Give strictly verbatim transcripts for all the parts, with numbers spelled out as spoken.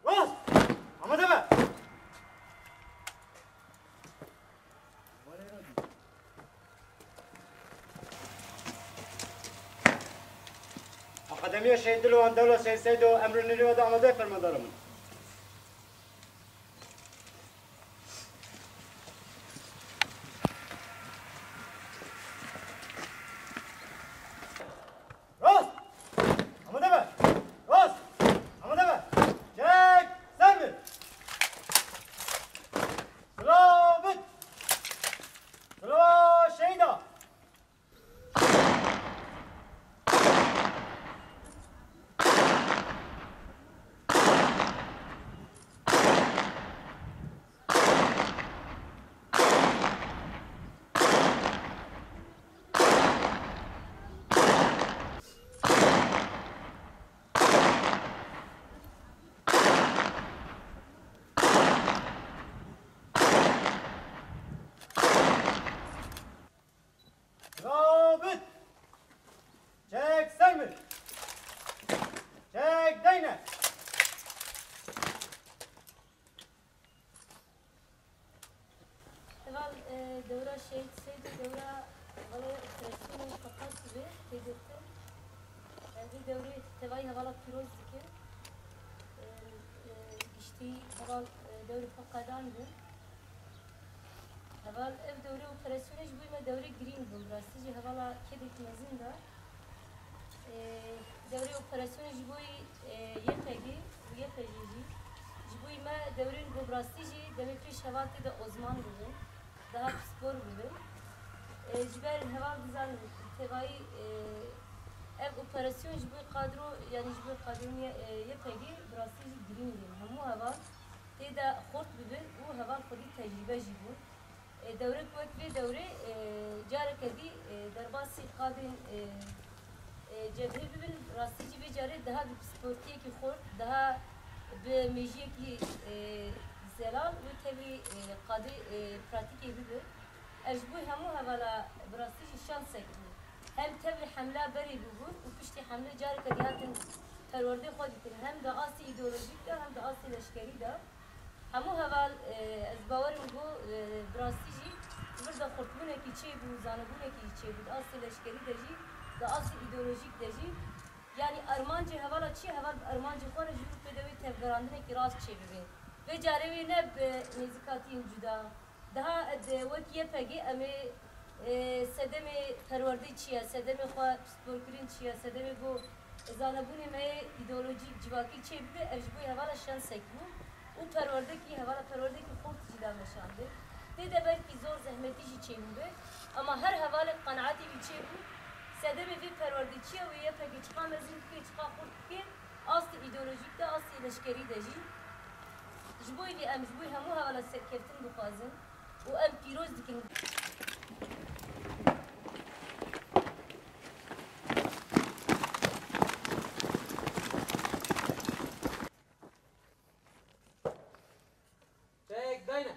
Rast! Amade be! Akademiya Şehîd Dilovan Dewla Şehîd Seydo, emrû nirî we de amade, fermandara min. Rast! Amade be! Rast! Amade be! Çek! Ser bir! Silav bit! Silav şehîda! Rabit! Çek ser mi? Çek deyne! Heval, e, dewra Şehîd Seydo dewra hevala operasyonên xwe qas dibe têgirtin. Em vî dewrê tevayî hevala pîroz dikin. E, e, giştî heval, e, dewrê xwe qedandin. Heval ev dewrê operasyonê ji bo me dewrê girîng bû. Rastî jî hevala kedek mezin de. Ee, dewrê operasyonê ji bo, e, Y P G û Y P J jî, ji bo me dewrên ku bi rastî jî demê pêş heval tê de ozman bibin, daha pispor bibin. Ee, ji ber heval dizanin tevayî, e, ev operasyon ji bo kadro, yanî ji bo kadroyê, e, Y P G bi rastî jî girîng in. Hemû heval tê de xurt bibin û heval xwedî tecrîbe jî bûn. E, dewrek wek vê dewrê, e, careke dî, e, derbasî qadên, e, e, cebhê bibin, rastî jî vê carê daha bi pisportiyekî xurt, daha bi mêjiyekî, e, zelal û tevlî, e, qadê, e, pratîkê bibin. Ev ji bo hemû hevala bi rastî jî şansek bû. Hem tevlî hemla berê bûbûn û piştî hemlê careke dî hatin perwerdê xwe dîtin. Hem di astê îdeolojîk de hem di astê leşkerî de. Hemû heval, e, ez bawer im ku, e, bi rastî jî ji vir de xurtbûnekî çêbû, zanebûnekî jî çêbû. Di astê leşkerî de jî, di astê îdeolojîk de jî. Yanî armancê hevala çi ye? Heval bi armancê xwe re jî û pê de wê tevgerandinekî rast çêbibe. Vê carê wê ne bi nêzîkatiyên cuda. Daha ed wek Y P G em ê, e, sedemê perwerdê çi ye, sedemê xwe pisporkirin çi ye, sedemê ku zanebûnê me yê îdeolojîk, civakî çêbibe, ev ji bo hevala şansek bû û perwerdekî, hevala perwerdekî xurt jî da meşandin. Tê de belkî zor zehmetî jî çêbûbe, ama her hevalek qenaetê wî çêbû, sedemê vê perwerdê çi ye û Y P G çiqa mezin bike, çiqa xurt bike, astê îdeolojîk de, astê leşkerî de jî. Ji bo vê em ji bo hemû hevala serkeftin dixwazin û em pîroz dikin. Çek dayne.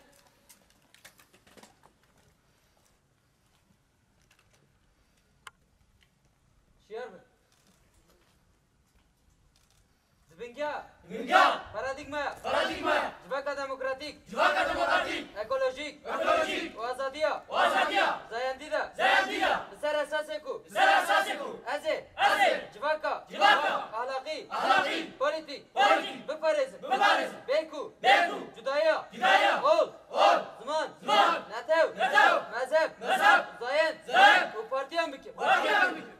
Şiyar bin. Di bingeha. Di bingeha. Paradîgmaya. Paradîgmaya. Civaka demokratîk. Civaka demokratîk. Ekolojîk. Ekolojîk. Û azadiya. Û azadiya. Zayendî de. Zayendî de. Li ser esasê ku. Li ser esasê ku. Ez ê. Ez ê. Civaka. Civaka. Ahlaqî. Ahlaqî. Polîtîk. Polîtîk. Biparêzin. Biparêzin. Bê ku. Bê ku. Cudaya. Cudaya. Ol. Ol. Ziman. Ziman. Netew. Netew. Mezheb. Mezheb. Zayend. Zayend. Û partiyan bikin. Partiyan bikin.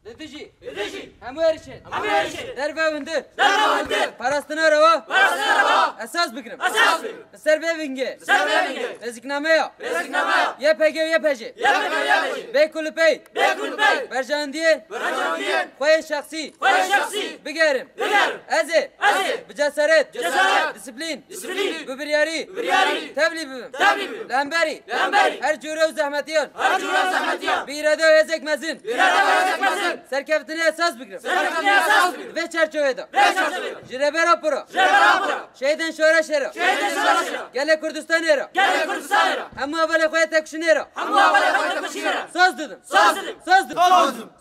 Li dijî. Li dijî. Hemû êrişên. Hemû êrişên. Derve hundir. Derve hundir. Parastina rewa. Parastina rewa. Esas bigirim. Esas bigirim. Li ser vê vingê. Li ser vê vingê. Rêziknameya. Rêziknameya. Y P G û Y P J. Y P G û Y P J. Bê ku li pey. Bê ku li pey. Berjandiyên. Berjandiyên. Xwe yê şexsî. Xwe yê şexsî. Bigerim. Bigerim. Ez ê. Ez ê. Bi cesaret. Cesaret. Disiplîn. Disiplîn. Bi biryarî. Bi biryarî. Tevlî bibim. Tevlî bibim. Li hemberî. Li hemberî. Her cûre û zehmetiyan. Her cûre û zehmetiyan. Bi îrade û hêzek mezin. Bi îrade û hêzek mezin. Serkeftinê esas bigirim. Serkeftinê esas bigirim. Di vê çerçeveyê de. Vê çerçeveyê de. Ji Rêbera Pira. Ji Rêbera Pira. Şehîdên şoreşê re. Şehîdên şoreşê re. Gelê Kurdistanê re. Gelê Kurdistanê re. Hemû hevalê xwe yê têkoşînê re. Hemû hevalê xwe yê têkoşînê re. Soz didim. Soz didim. Soz didim.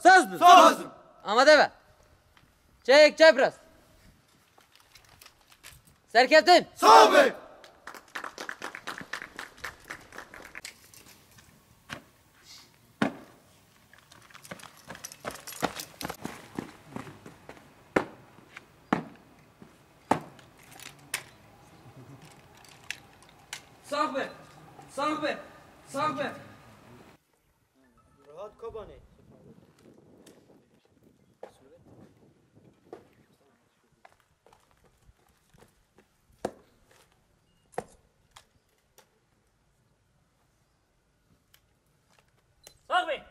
Soz didim. Soz didim. Amade be. Çek çep rast. Derketin. Sağ be! Sağ be! Sağ be! Sağ be! Rahat Kobanê. Sağ be!